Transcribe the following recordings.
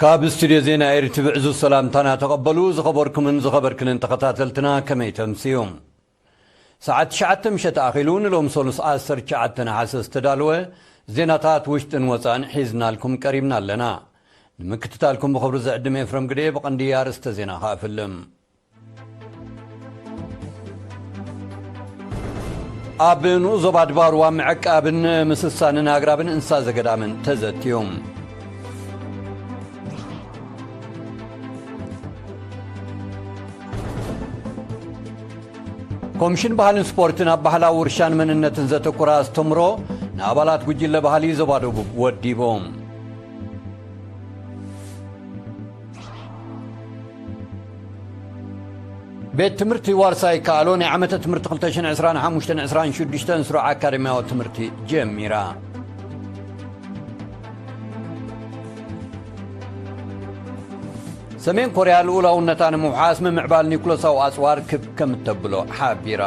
ካብ ስቱድዮ ዜና ኤሪትብዕ ዕዙዝ ሰላምታና ተቐበሉ። ዝኸበርኩምን ዝኸበርክንን ተኸታተልትና፣ ከመይ ተምስዩ? ሰዓት ትሽዓተ ምሸት ኣኺሉ፣ ንሎም ሰሉስ ዓሰርተ ትሽዓተ ነሓሰ ዝተዳለወ ዜናታት ውሽጥን ወጻእን ሒዝናልኩም ቀሪብና ኣለና። ንምክትታልኩም ብኽብሪ ዝዕድም ኤፍረም ግደ። ብቐንዲ ኣርእስተ ዜና ከኣ እፍልም። ኣብ ንኡስ ዞባ ድባርዋ ምዕቃብን ምስሳንን ኣግራብን እንስሳ ዘገዳምን ተዘትዩ። ኮሚሽን ባህልን ስፖርትን ኣብ ባህላዊ ውርሻን መንነትን ዘተኮረ ኣስተምሮ ንኣባላት ጉጅለ ባህሊ ዞባ ደቡብ ወዲቡ። ቤት ትምህርቲ ዋርሳይ ከኣሎ ናይ ዓመተ ትምህርቲ ክልተ ሽሕን ዕስራን ሓሙሽተን ዕስራን ሽዱሽተን ስሩዕ ኣካደሚያዊ ትምህርቲ ጀሚራ። ሰሜን ኮርያ ልኡላውነታ ንምውሓስ ምምዕባል ኒኩለሳዊ ኣጽዋር ክብ ከም እተብሎ ሓቢራ።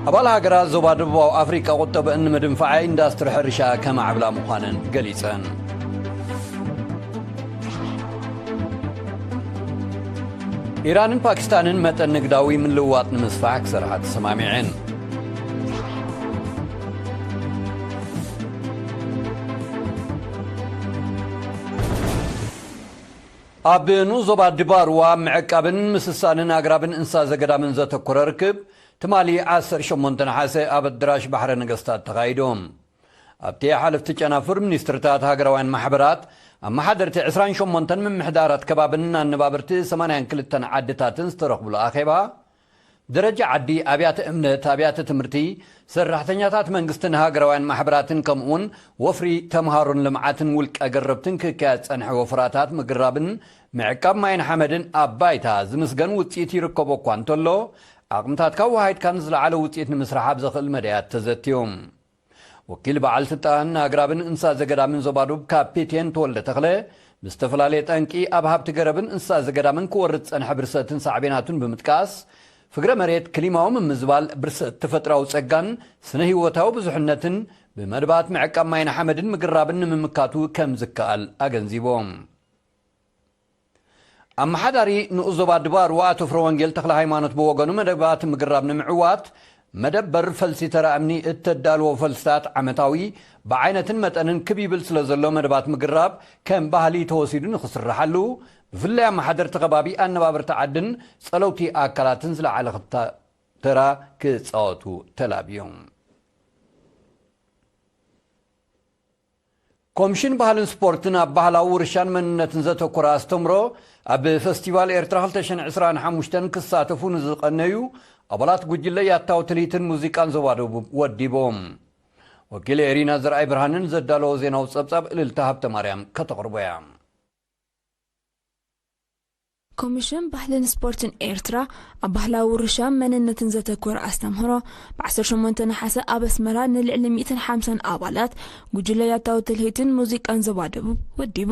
ኣባል ሃገራት ዞባ ደቡባዊ ኣፍሪቃ ቁጠበአን ንምድንፋዕ ኢንዳስትሪ ሕርሻ ከማዕብላ ምዃነን ገሊጸን። ኢራንን ፓኪስታንን መጠን ንግዳዊ ምልውዋጥ ንምስፋሕ ክሰርሓ ተሰማሚዐን። ኣብ ንኡስ ዞባ ድባርዋ ምዕቃብን ምስሳንን ኣግራብን እንስሳ ዘገዳምን ዘተኮረ ርክብ ትማሊ ዓሰርተ ሸሞንተ ነሓሰ ኣብ ኣዳራሽ ባሕረ ነገስታት ተኻይዱ። ኣብቲ ሓለፍቲ ጨናፍር ሚኒስትርታት ሃገራውያን ማሕበራት፣ ኣመሓደርቲ ዕስራን ሸሞንተን ምምሕዳራት ከባብን ኣነባበርቲ ሰማንያን ክልተን ዓድታትን ዝተረኽብሉ ኣኼባ፣ ደረጃ ዓዲ፣ ኣብያተ እምነት፣ ኣብያተ ትምህርቲ፣ ሰራሕተኛታት መንግስትን ሃገራውያን ማሕበራትን ከምኡውን ወፍሪ ተምሃሮን ልምዓትን ውልቀ ገረብትን ክካየድ ዝጸንሐ ወፍራታት ምግራብን ምዕቃብ ማይን ሓመድን ኣብ ባይታ ዝምስገን ውጽኢት ይርከቦ እኳ እንተሎ፣ ዓቕምታትካ ወሃይድካ ንዝለዓለ ውጽኢት ንምስራሕ ኣብ ዘኽእል መዳያት ተዘትዩ። ወኪል በዓል ስልጣን ኣግራብን እንስሳ ዘገዳምን ዞባ ዶብ ካፒቴን ተወልደ ተኽለ፣ ብዝተፈላለየ ጠንቂ ኣብ ሃብቲ ገረብን እንስሳ ዘገዳምን ክወርድ ዝጸንሐ ብርሰትን ሳዕቤናቱን ብምጥቃስ፣ ፍግረ መሬት፣ ክሊማዊ ምምዝባል፣ ብርሰት ተፈጥራዊ ጸጋን ስነ ህይወታዊ ብዙሕነትን ብመደባት ምዕቃብ ማይን ሓመድን ምግራብን ንምምካቱ ከም ዝከኣል ኣገንዚቦም። ኣመሓዳሪ ንኡስ ዞባ ድባርዋ ኣቶ ፍረወንጌል ተኽለ ሃይማኖት ብወገኑ፣ መደባት ምግራብ ንምዕዋት መደበር ፈልሲ ተራ እምኒ እተዳልዎ ፈልስታት ዓመታዊ ብዓይነትን መጠንን ክብ ይብል ስለ ዘሎ፣ መደባት ምግራብ ከም ባህሊ ተወሲዱ ንኽስርሓሉ፣ ብፍላይ ኣመሓደርቲ ከባቢ፣ ኣነባበርቲ ዓድን ጸለውቲ ኣካላትን ዝለዓለ ክታ-፣ ተራ ክጻወቱ ተላብዮም። ኮሚሽን ባህልን ስፖርትን ኣብ ባህላዊ ውርሻን መንነትን ዘተኮረ ኣስተምሮ ኣብ ፈስቲቫል ኤርትራ ክልተ ሽሕን ዕስራን ሓሙሽተን ክሳተፉ ንዝቐነዩ ኣባላት ጉጅለ ያታው ትልሂትን ሙዚቃን ዞባ ደቡብ ወዲቦም። ወኪል ኤሪና ዘርኣይ ብርሃንን ዘዳለዎ ዜናዊ ጸብጻብ እልልታ ሃብተ ማርያም ከተቕርቦ እያ። ኮሚሽን ባህልን ስፖርትን ኤርትራ ኣብ ባህላዊ ውርሻ መንነትን ዘተኮረ ኣስተምህሮ ብ ዓሰርተ ሸሞንተ ነሓሰ ኣብ ኣስመራ ንልዕሊ ሚእትን ሓምሳን ኣባላት ጉጅለ ያታዊ ትልሂትን ሙዚቃን ዞባ ደቡብ ወዲቡ።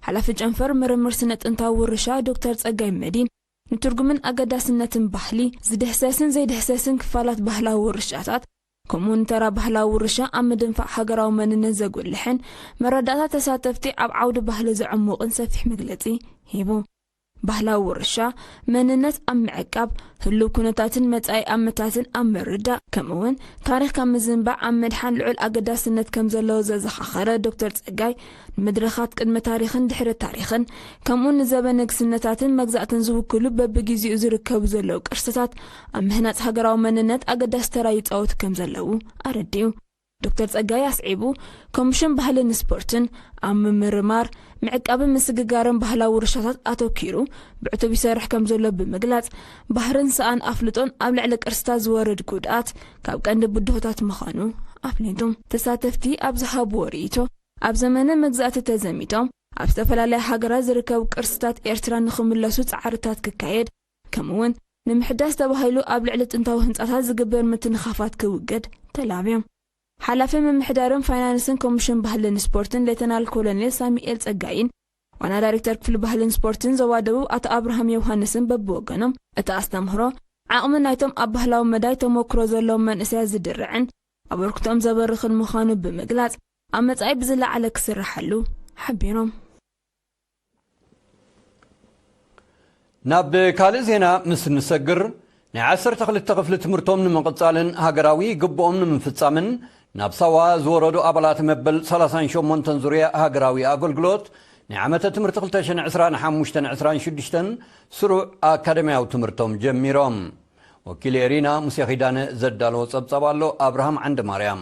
ሓላፊ ጨንፈር ምርምር ስነ ጥንታዊ ውርሻ ዶክተር ጸጋይ መዲን ንትርጉምን ኣገዳስነትን ባህሊ ዝድህሰስን ዘይድህሰስን ክፋላት ባህላዊ ውርሻታት ከምኡውን ተራ ባህላዊ ውርሻ ኣብ ምድንፋዕ ሃገራዊ መንነት ዘጉልሕን መረዳእታ ተሳተፍቲ ኣብ ዓውዲ ባህሊ ዘዕሙቕን ሰፊሕ መግለጺ ሂቡ። ባህላዊ ውርሻ መንነት ኣብ ምዕቃብ፣ ህሉው ኩነታትን መጻኢ ኣመታትን ኣብ ምርዳእ፣ ከምኡውን ታሪኽ ካብ ምዝንባዕ ኣብ ምድሓን ልዑል ኣገዳስነት ከም ዘለዎ ዘዘኻኸረ ዶክተር ጸጋይ፣ ንመድረኻት ቅድመ ታሪኽን ድሕሪ ታሪኽን፣ ከምኡውን ንዘበነ ንግስነታትን መግዛእትን ዝውክሉ በብጊዜኡ ዝርከቡ ዘለዉ ቅርስታት ኣብ ምህናጽ ሃገራዊ መንነት ኣገዳሲ ተራ ይጻወቱ ከም ዘለዉ ኣረዲኡ። ዶክተር ጸጋይ ኣስዒቡ፣ ኮሚሽን ባህልን ስፖርትን ኣብ ምምርማር፣ ምዕቃብን ምስግጋርን ባህላዊ ውርሻታት ኣተኲሩ ብዕቱብ ይሰርሕ ከም ዘሎ ብምግላጽ፣ ባህርን ሰኣን ኣፍልጦን ኣብ ልዕሊ ቅርስታት ዝወርድ ጉድኣት ካብ ቀንዲ ብድሆታት ምዃኑ ኣፍሊጡ። ተሳተፍቲ ኣብ ዝሃብዎ ርእይቶ፣ ኣብ ዘመነ መግዛእቲ ተዘሚቶም ኣብ ዝተፈላለያ ሃገራት ዝርከቡ ቅርስታት ኤርትራ ንኽምለሱ ጻዕርታት ክካየድ፣ ከምኡውን ንምሕዳስ ተባሂሉ ኣብ ልዕሊ ጥንታዊ ህንጻታት ዝግበር ምትንኻፋት ክውገድ ተላብዮም። ሓላፊ ምምሕዳርን ፋይናንስን ኮሚሽን ባህልን ስፖርትን ሌተናል ኮሎኔል ሳሚኤል ጸጋይን ዋና ዳይሬክተር ክፍሊ ባህልን ስፖርትን ዞባ ደቡብ ኣቶ ኣብርሃም ዮሃንስን በብወገኖም፣ እቲ ኣስተምህሮ ዓቕሚ ናይቶም ኣብ ባህላዊ መዳይ ተመክሮ ዘለዎም መንእሰያት ዝድርዕን ኣበርክቶኦም ዘበርኽን ምዃኑ ብምግላጽ፣ ኣብ መጻኢ ብዝለዓለ ክስርሓሉ ሓቢሮም። ናብ ካልእ ዜና ምስ እንሰግር፣ ናይ ዓሰርተ ክልተ ክፍሊ ትምህርቶም ንምቕጻልን ሃገራዊ ግብኦም ንምፍጻምን ናብ ሳዋ ዝወረዱ ኣባላት መበል ሰላሳን ሸሞንተን ዙርያ ሃገራዊ ኣገልግሎት ናይ ዓመተ ትምህርቲ ክልተ ሽሕን ዕስራን ሓሙሽተን ዕስራን ሽዱሽተን ስሩዕ ኣካደምያዊ ትምህርቶም ጀሚሮም። ወኪል ኤሪና ሙሴ ኺዳነ ዘዳለዎ ጸብጻብ ኣሎ። ኣብርሃም ዓንደ ማርያም።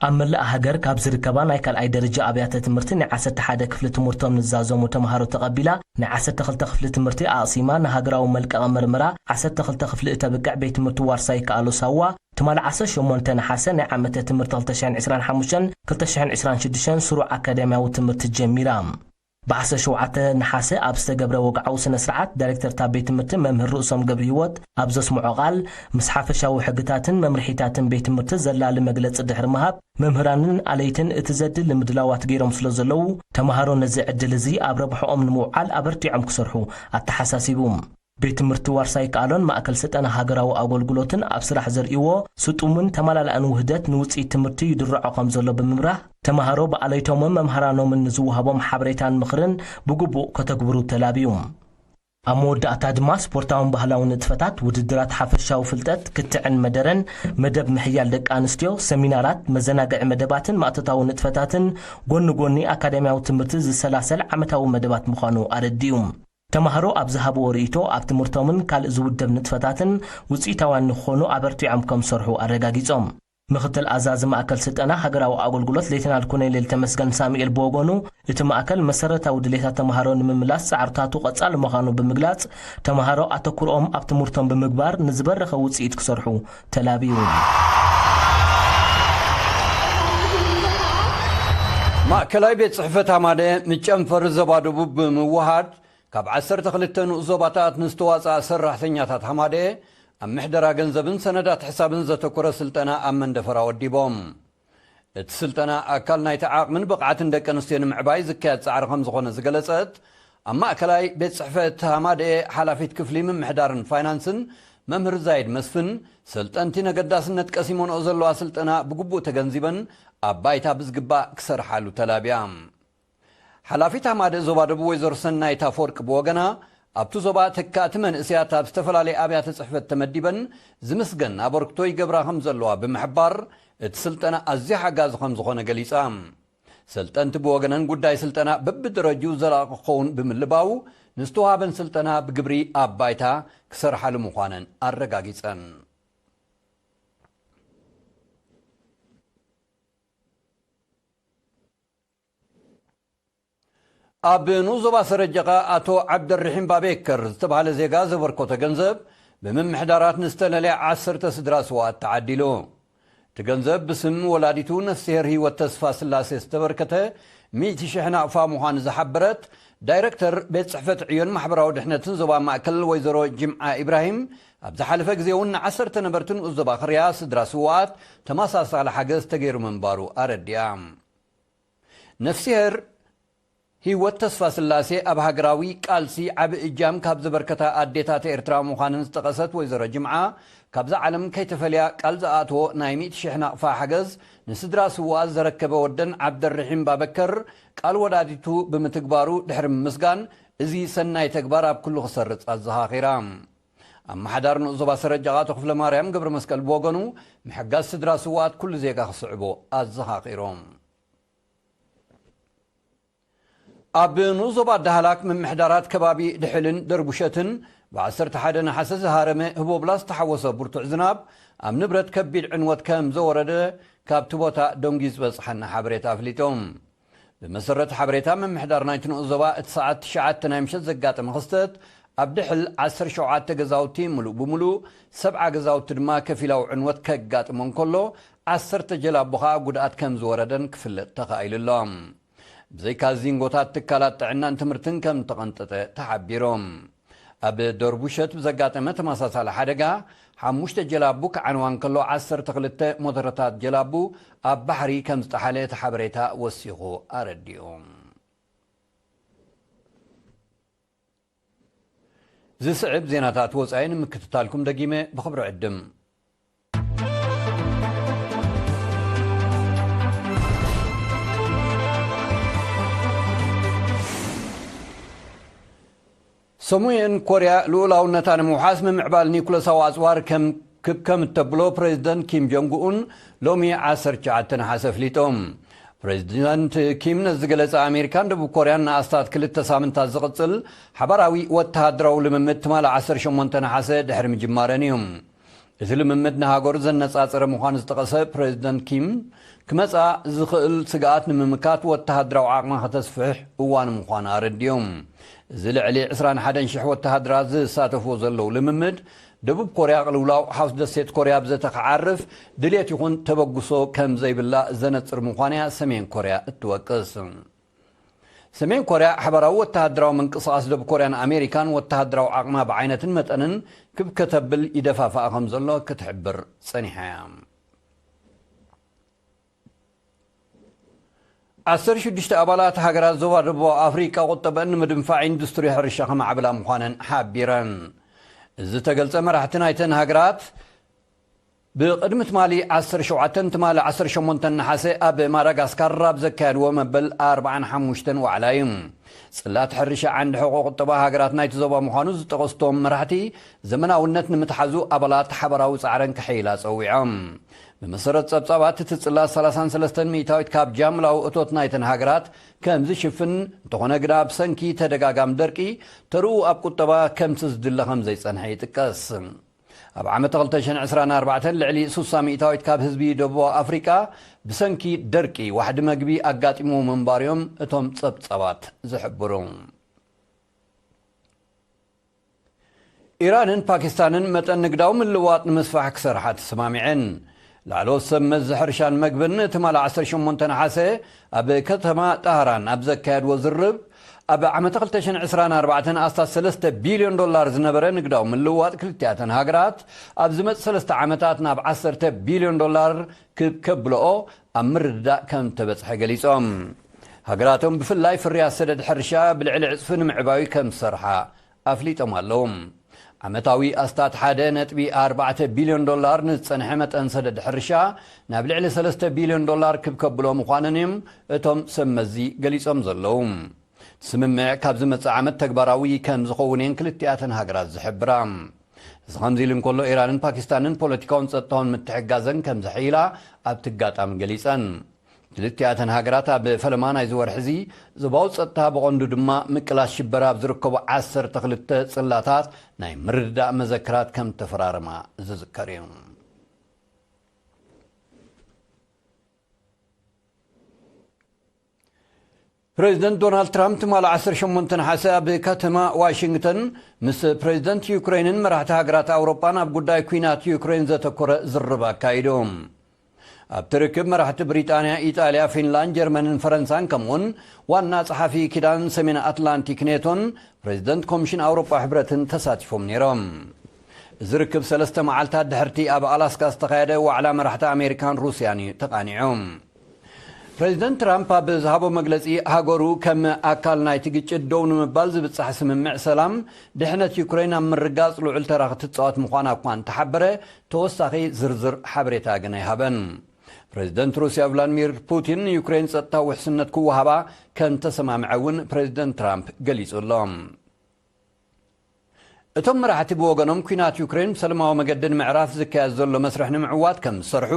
ኣብ መላእ ሃገር ካብ ዝርከባ ናይ ካልኣይ ደረጃ ኣብያተ ትምህርቲ ናይ ዓሰርተ ሓደ ክፍሊ ትምህርቶም ንዛዘሙ ተምሃሮ ተቐቢላ ናይ ዓሰርተ ክልተ ክፍሊ ትምህርቲ ኣቕሲማ ንሃገራዊ መልቀቒ ምርምራ ዓሰርተ ክልተ ክፍሊ እተብቅዕ ቤት ትምህርቲ ዋርሳይ ከኣሎ ሳዋ ትማሊ ዓሰርተ ሸሞንተ ነሓሰ ናይ ዓመተ ትምህርቲ ክልተ ሽሕን ዕስራን ሓሙሽተን ክልተ ሽሕን ዕስራን ሽዱሽተን ስሩዕ ኣካዳሚያዊ ትምህርቲ ጀሚራ። ብዓሰርተ ሸውዓተ ነሓሰ ኣብ ዝተገብረ ወግዓዊ ስነ ስርዓት ዳይሬክተር እታ ቤት ትምህርቲ መምህር ርእሶም ገብረሂወት ኣብ ዘስምዖ ቃል ምስ ሓፈሻዊ ሕግታትን መምርሒታትን ቤት ትምህርቲ ዘላሊ መግለፂ ድሕሪ ምሃብ መምህራንን ኣለይትን እቲ ዘድሊ ምድላዋት ገይሮም ስለ ዘለዉ ተምሃሮ ነዚ ዕድል እዚ ኣብ ረብሕኦም ንምውዓል ኣበርቲዖም ክሰርሑ ኣተሓሳሲቡ። ቤት ትምህርቲ ዋርሳይ ከኣሎን ማእከል ስልጠና ሃገራዊ ኣገልግሎትን ኣብ ስራሕ ዘርእይዎ ስጡምን ተመላላእን ውህደት ንውፅኢት ትምህርቲ ይድርዖ ከም ዘሎ ብምብራህ ተምሃሮ ብኣለይቶምን መምሃራኖምን ንዝወሃቦም ሓበሬታን ምኽርን ብግቡእ ከተግብሩ ተላብዩ። ኣብ መወዳእታ ድማ ስፖርታውን ባህላውን ንጥፈታት፣ ውድድራት ሓፈሻዊ ፍልጠት፣ ክትዕን መደረን፣ መደብ ምሕያል ደቂ ኣንስትዮ፣ ሰሚናራት፣ መዘናግዒ መደባትን ማእቶታዊ ንጥፈታትን ጎኒ ጎኒ ኣካዳሚያዊ ትምህርቲ ዝሰላሰል ዓመታዊ መደባት ምዃኑ ኣረዲኡ። ተማሃሮ ኣብ ዝሃብዎ ርእይቶ ኣብ ትምህርቶምን ካልእ ዝውደብ ንጥፈታትን ውፅኢታውያን ንክኾኑ ኣበርቲዖም ከም ዝሰርሑ ኣረጋጊፆም። ምክትል ኣዛዚ ማእከል ስልጠና ሃገራዊ ኣገልግሎት ሌተናል ኮሎኔል ተመስገን ሳሙኤል ብወገኑ እቲ ማእከል መሰረታዊ ድሌታት ተማሃሮ ንምምላስ ፃዕርታቱ ቀፃሊ ምዃኑ ብምግላፅ ተማሃሮ ኣተኩርኦም ኣብ ትምህርቶም ብምግባር ንዝበረኸ ውፅኢት ክሰርሑ ተላብዩ። ማእከላይ ቤት ጽሕፈት ሃማደ ምስ ጨንፈር ዞባ ደቡብ ብምውሃድ ካብ ዓሰርተ ክልተ ንኡስ ዞባታት ንዝተዋጽኣ ሰራሕተኛታት ሃማደ ኣብ ምሕደራ ገንዘብን ሰነዳት ሕሳብን ዘተኮረ ስልጠና ኣብ መንደፈራ ወዲቦም። እቲ ስልጠና ኣካል ናይቲ ዓቕምን ብቕዓትን ደቂ ኣንስትዮ ንምዕባይ ዝካየድ ጻዕሪ ከም ዝኾነ ዝገለጸት ኣብ ማእከላይ ቤት ጽሕፈት ሃማደ ሓላፊት ክፍሊ ምምሕዳርን ፋይናንስን መምህር ዛይድ መስፍን፣ ሰልጠንቲ ነገዳስነት ቀሲሞንኦ ዘለዋ ስልጠና ብግቡእ ተገንዚበን ኣብ ባይታ ብዝግባእ ክሰርሓሉ ተላብያ። ሓላፊት ሃማደ ዞባ ደቡብ ወይዘሮ ሰናይት ኣፈወርቂ ብወገና፣ ኣብቲ ዞባ ተካእቲ መንእሰያት ኣብ ዝተፈላለየ ኣብያተ ጽሕፈት ተመዲበን ዝምስገን ኣበርክቶ ይገብራ ከም ዘለዋ ብምሕባር፣ እቲ ስልጠና ኣዝዩ ሓጋዚ ከም ዝኾነ ገሊጻ። ሰልጠንቲ ብወገነን ጉዳይ ስልጠና በብደረጅኡ ዘላቒ ክኸውን ብምልባው፣ ንዝተዋህበን ስልጠና ብግብሪ ኣብ ባይታ ክሰርሓሉ ምዃነን ኣረጋጊጸን። ኣብ ንኡስ ዞባ ሰረጀቓ ኣቶ ዓብደርሒም ባቤከር ዝተባህለ ዜጋ ዘበርከቶ ገንዘብ ብምምሕዳራት ንዝተለለያ ዓሰርተ ስድራ ስውኣት ተዓዲሉ። እቲ ገንዘብ ብስም ወላዲቱ ነፍስሄር ህይወት ተስፋ ስላሴ ዝተበርከተ ሚእቲ ሽሕ ናቕፋ ምዃኑ ዝሓበረት ዳይረክተር ቤት ጽሕፈት ዕዮን ማሕበራዊ ድሕነትን ዞባ ማእከል ወይዘሮ ጅምዓ ኢብራሂም፣ ኣብ ዝሓለፈ ግዜ እውን ንዓሰርተ ነበርቲ ንኡስ ዞባ ክርያ ስድራ ስውኣት ተመሳሳሊ ሓገዝ ተገይሩ ምንባሩ ኣረዲኣ። ነፍስሄር ህይወት ተስፋስላሴ ኣብ ሃገራዊ ቃልሲ ዓቢ እጃም ካብ ዘበርከታ ኣዴታት ኤርትራ ምዃነን ዝጠቐሰት ወይዘሮ ጅምዓ፣ ካብዛ ዓለም ከይተፈልያ ቃል ዝኣትዎ ናይ ሚእቲ ሽሕ ናቕፋ ሓገዝ ንስድራ ስውኣት ዘረከበ ወደን ዓብደርሒም ባበከር ቃል ወላዲቱ ብምትግባሩ ድሕሪ ምምስጋን፣ እዚ ሰናይ ተግባር ኣብ ኩሉ ክሰርጽ ኣዘኻኺራ። ኣመሓዳሪ ንኡስ ዞባ ሰረጃ ኣቶ ክፍለ ማርያም ገብረ መስቀል ብወገኑ፣ ምሕጋዝ ስድራ ስውኣት ኩሉ ዜጋ ክስዕቦ ኣዘኻኺሮም። ኣብ ንኡስ ዞባ ዳህላክ ምምሕዳራት ከባቢ ድሕልን ደርቡሸትን ብ ዓሰርተ ሓደ ነሓሰ ዝሃረመ ህቦብላ ዝተሓወሰ ብርቱዕ ዝናብ ኣብ ንብረት ከቢድ ዕንወት ከም ዘወረደ ካብቲ ቦታ ደንጉዩ ዝበጽሓና ሓበሬታ ኣፍሊጡ። ብመሰረት ሓበሬታ ምምሕዳር ናይቲ ንኡስ ዞባ እቲ ሰዓት ትሽዓተ ናይ ምሸት ዘጋጠመ ክስተት ኣብ ድሕል ዓሰርተ ሸውዓተ ገዛውቲ ምሉእ ብምሉእ ሰብዓ ገዛውቲ ድማ ከፊላዊ ዕንወት ከጋጥሞ እንከሎ ዓሰርተ ጀላቡ ኸኣ ጉድኣት ከም ዝወረደን ክፍለጥ ተኻኢሉ ኣሎ። ብዘይካ ዚንጎታት ትካላት ጥዕናን ትምህርትን ከም ተቐንጠጠ ተሓቢሩ። ኣብ ደርቡሸት ብዘጋጠመ ተመሳሳሊ ሓደጋ ሓሙሽተ ጀላቡ ክዓንዋ እንከሎ ዓሰርተ ክልተ ሞተረታት ጀላቡ ኣብ ባሕሪ ከም ዝጠሓለ እቲ ሓበሬታ ወሲኹ ኣረዲኡ። ዝስዕብ ዜናታት ወጻኢ ንምክትታልኩም ደጊመ ብኽብሪ ዕድም። ሰሜን ኮርያ ልኡላውነታ ንምውሓስ ምምዕባል ኒኩለሳዊ ኣጽዋር ከም ክብ ከም እተብሎ ፕሬዚደንት ኪም ጆንግ ኡን ሎሚ ዓሰርተ ትሽዓተ ነሓሰ ኣፍሊጦም። ፕሬዚደንት ኪም ነዚ ዝገለጸ ኣሜሪካን ደቡብ ኮርያን ንኣስታት ክልተ ሳምንታት ዝቕጽል ሓባራዊ ወተሃደራዊ ልምምድ ትማሊ ዓሰርተ ሸሞንተ ነሓሰ ድሕሪ ምጅማረን እዩ። እቲ ልምምድ ንሃገሩ ዘነጻጸረ ምዃኑ ዝጠቐሰ ፕሬዚደንት ኪም፣ ክመጻ ዝኽእል ስግኣት ንምምካት ወተሃደራዊ ዓቕማ ከተስፍሕ እዋን ምዃኑ ኣረዲኦም። እዚ ልዕሊ ዕስራን ሓደን ሽሕ ወተሃደራት ዝሳተፍዎ ዘለዉ ልምምድ፣ ደቡብ ኮርያ ቅልውላው ሓውስ ደሴት ኮርያ ብዘተ ክዓርፍ ድሌት ይኹን ተበግሶ ከም ዘይብላ ዘነጽር ምዃኑ እያ ሰሜን ኮርያ እትወቅስ። ሰሜን ኮርያ ሓባራዊ ወተሃደራዊ ምንቅስቓስ ደቡብ ኮርያን ኣሜሪካን ወተሃደራዊ ዓቕማ ብዓይነትን መጠንን ክብ ከተብል ይደፋፍኣ ከም ዘሎ ክትሕብር ጸኒሓ እያ። ዓሰርተ ሽዱሽተ ኣባላት ሃገራት ዞባ ደቡብ ኣፍሪቃ ቁጠበን ንምድንፋዕ ኢንዱስትሪ ሕርሻ ከማዕብላ ምዃነን ሓቢረን። እዚ ዝተገልጸ መራሕቲ ናይተን ሃገራት ብቕድሚ ትማሊ ዓሰርተ ሸውዓተ ትማሊ ዓሰርተ ሸሞንተ ነሓሰ ኣብ ማዳጋስካር ኣብ ዘካየድዎ መበል ኣርባዓን ሓሙሽተን ዋዕላ እዩ። ጽላት ሕርሻ ዓንዲ ሕቖ ቁጠባ ሃገራት ናይቲ ዞባ ምዃኑ ዝጠቐስቶም መራሕቲ፣ ዘመናውነት ንምትሓዙ ኣባላት ሓባራዊ ጻዕረን ክሕይላ ጸዊዖም። ብመሰረት ጸብጻባት እቲ ጽላት ሰላሳን ሰለስተን ሚእታዊት ካብ ጃምላዊ እቶት ናይተን ሃገራት ከም ዝሽፍን፣ እንተኾነ ግና ብሰንኪ ተደጋጋሚ ደርቂ ተርኡ ኣብ ቁጠባ ከምቲ ዝድለ ከም ዘይጸንሐ ይጥቀስ። ኣብ ዓመት ክልተ ሽሕን ዕስራን ኣርባዕተን ልዕሊ ሱሳ ሚእታዊት ካብ ህዝቢ ደቡብ ኣፍሪቃ ብሰንኪ ደርቂ ዋሕዲ መግቢ ኣጋጢሙ ምንባርዮም እቶም ጸብጻባት ዝሕብሩ። ኢራንን ፓኪስታንን መጠን ንግዳዊ ምልዋጥ ንምስፋሕ ክሰርሓ ተሰማሚዐን። ላዕለዎት ሰብ መዚ ሕርሻን መግብን ትማሊ ዓሰርተ ሸሞንተ ነሓሰ ኣብ ከተማ ጣህራን ኣብ ዘካየድዎ ዝርብ፣ ኣብ ዓመተ ክልተ ሽሕን ዕስራን ኣርባዕተን ኣስታት ሰለስተ ቢልዮን ዶላር ዝነበረ ንግዳዊ ምልውዋጥ ክልቲኣተን ሃገራት፣ ኣብ ዝመጽእ ሰለስተ ዓመታት ናብ ዓሰርተ ቢልዮን ዶላር ክብ ከብልኦ ኣብ ምርድዳእ ከም ተበጽሐ ገሊጾም። ሃገራቶም ብፍላይ ፍርያት ሰደድ ሕርሻ ብልዕሊ ዕጽፊ ንምዕባዩ ከም ዝሰርሓ ኣፍሊጦም ኣለዉ። ዓመታዊ ኣስታት ሓደ ነጥቢ ኣርባዕተ ቢልዮን ዶላር ንዝጸንሐ መጠን ሰደድ ሕርሻ ናብ ልዕሊ ሰለስተ ቢልዮን ዶላር ክብ ከብሎ ምዃኑን እዮም እቶም ሰብ መዚ ገሊጾም ዘለዉ። ስምምዕ ካብ ዝመጽእ ዓመት ተግባራዊ ከም ዝኸውን እየን ክልቲኣተን ሃገራት ዝሕብራ። እዚ ከምዚ ኢሉ እንከሎ፣ ኢራንን ፓኪስታንን ፖለቲካውን ጸጥታውን ምትሕጋዘን ከም ዘሐይላ ኣብቲ ኣጋጣሚ ገሊጸን። ክልቲኣተን ሃገራት ኣብ ፈለማ ናይዚ ወርሒ እዚ ዞባዊ ጸጥታ፣ ብቐንዱ ድማ ምቅላስ ሽበራ ኣብ ዝርከቡ ዓሰርተ ክልተ ጽላታት ናይ ምርድዳእ መዘክራት ከም ተፈራረማ ዝዝከር እዩ። ፕሬዚደንት ዶናልድ ትራምፕ ትማሊ ዓሰርተ ሸሞንተ ነሓሰ ኣብ ከተማ ዋሽንግተን ምስ ፕሬዚደንት ዩክሬንን መራሕቲ ሃገራት ኣውሮጳን ኣብ ጉዳይ ኲናት ዩክሬን ዘተኮረ ዝርርብ ኣካይዱ። ኣብቲ ርክብ መራሕቲ ብሪጣንያ፣ ኢጣልያ፣ ፊንላንድ፣ ጀርመንን ፈረንሳን ከምኡውን ዋና ጸሓፊ ኪዳን ሰሜን ኣትላንቲክ ኔቶን ፕሬዚደንት ኮሚሽን ኣውሮጳ ሕብረትን ተሳቲፎም ነይሮም። እዚ ርክብ ሰለስተ መዓልታት ድሕርቲ ኣብ ኣላስካ ዝተኻየደ ዋዕላ መራሕቲ ኣሜሪካን ሩስያን እዩ ተቓኒዑ። ፕሬዚደንት ትራምፕ ኣብ ዝሃቦ መግለጺ፣ ሃገሩ ከም ኣካል ናይቲ ግጭት ደው ንምባል ዝብጻሕ ስምምዕ ሰላም፣ ድሕነት ዩክሬን ኣብ ምርጋጽ ልዑል ተራ ክትጻወት ምዃና እኳ እንተሓበረ፣ ተወሳኺ ዝርዝር ሓበሬታ ግን ኣይሃበን። ፕሬዚደንት ሩስያ ቭላድሚር ፑቲን ንዩክሬን ጸጥታዊ ውሕስነት ክወሃባ ከም ተሰማምዐ እውን ፕሬዚደንት ትራምፕ ገሊጹ ኣሎ። እቶም መራሕቲ ብወገኖም፣ ኲናት ዩክሬን ብሰላማዊ መገዲ ንምዕራፍ ዝካየድ ዘሎ መስርሕ ንምዕዋት ከም ዝሰርሑ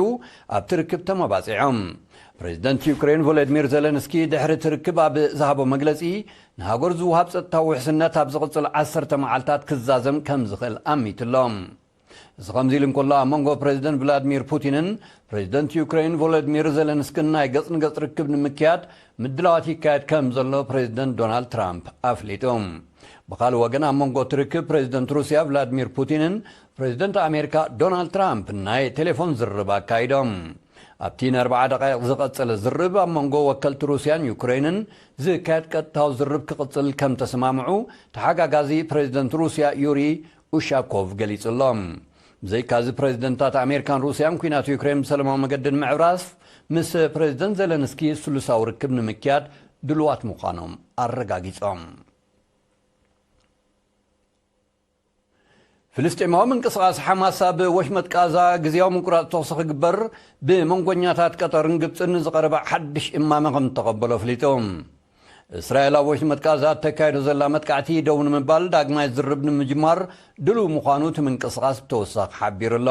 ኣብቲ ርክብ ተመባጺዖም። ፕሬዚደንት ዩክሬን ቮሎዲሚር ዜለንስኪ ድሕሪ እቲ ርክብ ኣብ ዝሃቦ መግለጺ፣ ንሃገሩ ዝወሃብ ጸጥታዊ ውሕስነት ኣብ ዝቕጽል ዓሰርተ መዓልታት ክዛዘም ከም ዝኽእል ኣሚቱ ኣሎ። እዚ ከምዚ ኢሉ እንከሎ፣ ኣብ መንጎ ፕሬዚደንት ቭላድሚር ፑቲንን ፕሬዚደንት ዩክሬን ቮሎዲሚር ዜለንስኪን ናይ ገጽ ንገጽ ርክብ ንምክያድ ምድላዋት ይካየድ ከም ዘሎ ፕሬዚደንት ዶናልድ ትራምፕ ኣፍሊጡ። ብኻልእ ወገን፣ ኣብ መንጎ እቲ ርክብ ፕሬዚደንት ሩስያ ቭላድሚር ፑቲንን ፕሬዚደንት ኣሜሪካ ዶናልድ ትራምፕ ናይ ቴሌፎን ዝርርብ ኣካይዶም። ኣብቲ ንኣርብዓ ደቃይቕ ዝቐጸለ ዝርርብ፣ ኣብ መንጎ ወከልቲ ሩስያን ዩክሬንን ዝካየድ ቀጥታዊ ዝርርብ ክቕጽል ከም ተሰማምዑ ተሓጋጋዚ ፕሬዚደንት ሩስያ ዩሪ ኡሻኮቭ ገሊጹ ኣሎ። ብዘይካዚ፣ ፕሬዚደንታት ኣሜሪካን ሩስያን ኲናት ዩክሬን ብሰላማዊ መገዲ ንምዕራፍ ምስ ፕሬዚደንት ዜለንስኪ ስሉሳዊ ርክብ ንምክያድ ድሉዋት ምዃኖም ኣረጋጊጾም። ፍልስጤማዊ ምንቅስቓስ ሓማስ ኣብ ወሽመጥ ቃዛ ግዝያዊ ምቁራጽ ተኹሲ ክግበር ብመንጎኛታት ቀጠርን ግብጽን ዝቐረበ ሓድሽ እማመ ከም እተቐበሎ ኣፍሊጡ። እስራኤል ኣብ ወሽመጥ ቃዛ እተካይዶ ዘላ መጥቃዕቲ ደው ንምባል ዳግማይ ዝርርብ ንምጅማር ድሉው ምዃኑ እቲ ምንቅስቓስ ብተወሳኺ ሓቢሩ ኣሎ።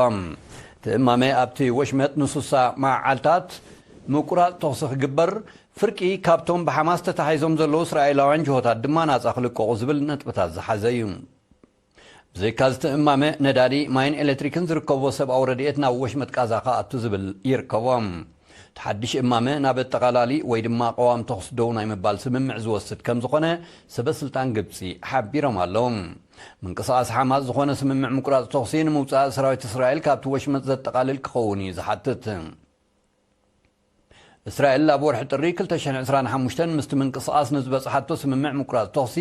እቲ እማመ ኣብቲ ወሽመጥ ንሱሳ መዓልታት ምቁራጽ ተኹሲ ክግበር፣ ፍርቂ ካብቶም ብሓማስ ተታሒዞም ዘለዉ እስራኤላውያን ጅሆታት ድማ ናጻ ክልቀቑ ዝብል ነጥብታት ዝሓዘ እዩ። ብዘይካ እዚ እቲ እማመ፣ ነዳዲ፣ ማይን ኤሌክትሪክን ዝርከብዎ ሰብኣዊ ረድኤት ናብ ወሽመጥ ቃዛ ክኣቱ ዝብል ይርከቦም። እቲ ሓድሽ እማመ ናብ ኣጠቓላሊ ወይ ድማ ቀዋሚ ተኹሲ ደው ናይ ምባል ስምምዕ ዝወስድ ከም ዝኾነ ሰበ ስልጣን ግብጺ ሓቢሮም ኣለዉ። ምንቅስቓስ ሓማስ ዝኾነ ስምምዕ ምቁራጽ ተኹሲ ንምውጻእ ሰራዊት እስራኤል ካብቲ ወሽመጥ ዘጠቓልል ክኸውን እዩ ዝሓትት። እስራኤል ኣብ ወርሒ ጥሪ ክልተ ሽሕን ዕስራን ሓሙሽተን ምስቲ ምንቅስቓስ ንዝበጽሓቶ ስምምዕ ምቁራጽ ተኹሲ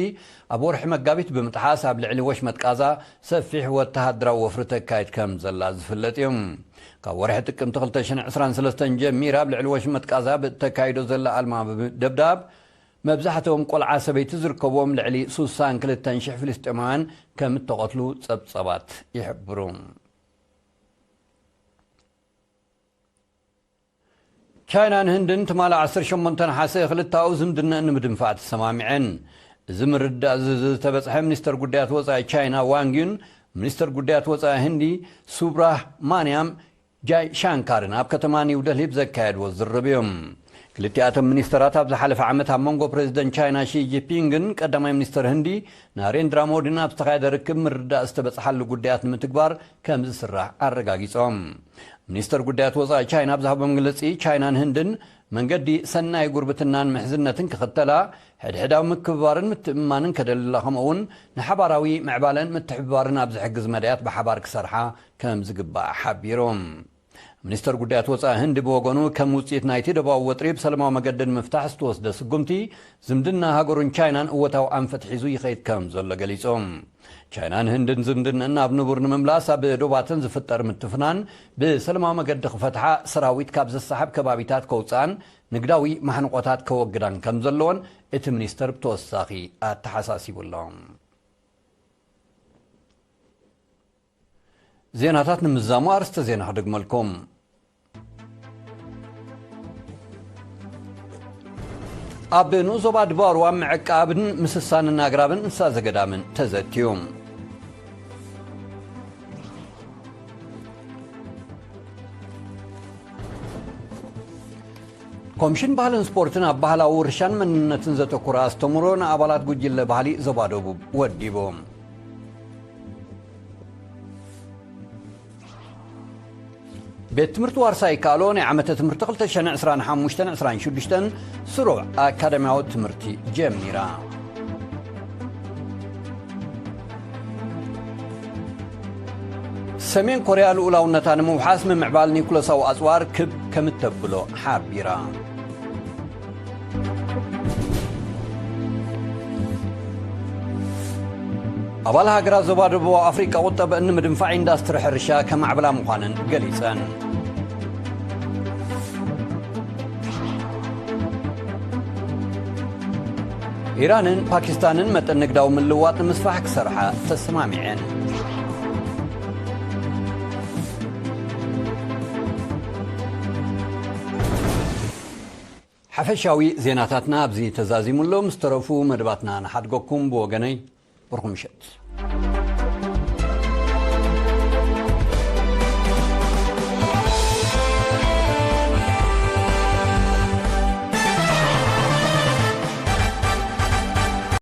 ኣብ ወርሒ መጋቢት ብምጥሓስ ኣብ ልዕሊ ወሽመጥ ቃዛ ሰፊሕ ወተሃደራዊ ወፍሪ ተካይድ ከም ዘላ ዝፍለጥ እዩ። ካብ ወርሒ ጥቅምቲ ክልተ ሽሕን ዕስራን ሰለስተን ጀሚራ ኣብ ልዕሊ ወሽመጥ ቃዛ ብእተካይዶ ዘላ ኣልማሚ ደብዳብ መብዛሕትኦም ቆልዓ ሰበይቲ ዝርከብዎም ልዕሊ ስሳን ክልተን ሽሕ ፍልስጤማውያን ከም እተቐትሉ ጸብጸባት ይሕብሩ። ቻይናን ህንድን ትማሊ ዓሰርተ ሸሞንተ ነሓሰ ክልተኣዊ ዝምድነኣን ንምድንፋዕ ተሰማሚዐን። እዚ ምርድዳእ እዚ ዝተበጽሐ ሚኒስተር ጉዳያት ወጻኢ ቻይና ዋንግ ዩን፣ ሚኒስተር ጉዳያት ወጻኢ ህንዲ ሱብራማንያም ጃይ ሻንካርን ኣብ ከተማ ኒው ደልሂ ብዘካየድዎ ዝርርብ እዩ። ክልቲኣቶም ሚኒስተራት ኣብ ዝሓለፈ ዓመት ኣብ መንጎ ፕሬዚደንት ቻይና ሺ ጂንፒንግን ቀዳማይ ሚኒስተር ህንዲ ናሬንድራ ሞዲን ኣብ ዝተኻየደ ርክብ ምርድዳእ ዝተበጽሓሉ ጉዳያት ንምትግባር ከም ዝስራሕ ኣረጋጊጾም። ሚኒስተር ጉዳያት ወጻኢ ቻይና ኣብ ዝሃቦ መግለጺ፣ ቻይናን ህንድን መንገዲ ሰናይ ጉርብትናን ምሕዝነትን ክኽተላ፣ ሕድሕዳዊ ምክብባርን ምትእምማንን ከደልላ፣ ከምኡ'ውን ንሓባራዊ ምዕባለን ምትሕብባርን ኣብ ዝሕግዝ መዳያት ብሓባር ክሰርሓ ከም ዝግባእ ሓቢሩ። ሚኒስተር ጉዳያት ወጻኢ ህንዲ ብወገኑ፣ ከም ውጽኢት ናይቲ ደባዊ ወጥሪ ብሰላማዊ መገዲ ንምፍታሕ ዝተወስደ ስጉምቲ፣ ዝምድና ሃገሩን ቻይናን እወታዊ ኣንፈት ሒዙ ይኸይድ ከም ዘሎ ገሊጹ። ቻይናን ህንድን ዝምድነን ናብ ንቡር ንምምላስ ኣብ ዶባተን ዝፍጠር ምትፍናን ብሰላማዊ መገዲ ክፈትሓ፣ ሰራዊት ካብ ዘሰሓብ ከባቢታት ከውፅኣን ንግዳዊ ማሕንቆታት ከወግዳን ከም ዘለዎን እቲ ሚኒስተር ብተወሳኺ ኣተሓሳሲቡ ኣሎ። ዜናታት ንምዝዛሙ ኣርስተ ዜና ክደግመልኩም። ኣብ ንኡስ ዞባ ድባርዋ ምዕቃብን ምስሳንን ኣግራብን እንስሳ ዘገዳምን ተዘትዩ። ኮሚሽን ባህልን ስፖርትን ኣብ ባህላዊ ውርሻን መንነትን ዘተኮረ ኣስተምህሮ ንኣባላት ጉጅለ ባህሊ ዞባ ደቡብ ወዲቡ። ቤት ትምህርቲ ዋርሳይ ካሎ ናይ ዓመተ ትምህርቲ ክልተ ሽሕን ዕስራን ሓሙሽተን ዕስራን ሽዱሽተን ስሩዕ ኣካዳሚያዊ ትምህርቲ ጀሚራ። ሰሜን ኮርያ ልኡላውነታ ንምውሓስ ምምዕባል ኒኩለሳዊ ኣጽዋር ክብ ከም እተብሎ ሓቢራ። ኣባል ሃገራት ዞባ ደቡብ ኣፍሪቃ ቁጠበአን ንምድንፋዕ ኢንዳስትሪ ሕርሻ ከማዕብላ ምዃነን ገሊጸን። ኢራንን ፓኪስታንን መጠን ንግዳዊ ምልውዋጥ ንምስፋሕ ክሰርሓ ተሰማሚዐን። ሓፈሻዊ ዜናታትና ኣብዚ ተዛዚሙ ኣሎ። ምስ ተረፉ መደባትና ንሓድገኩም። ብወገነይ ብሩኽ ምሸት።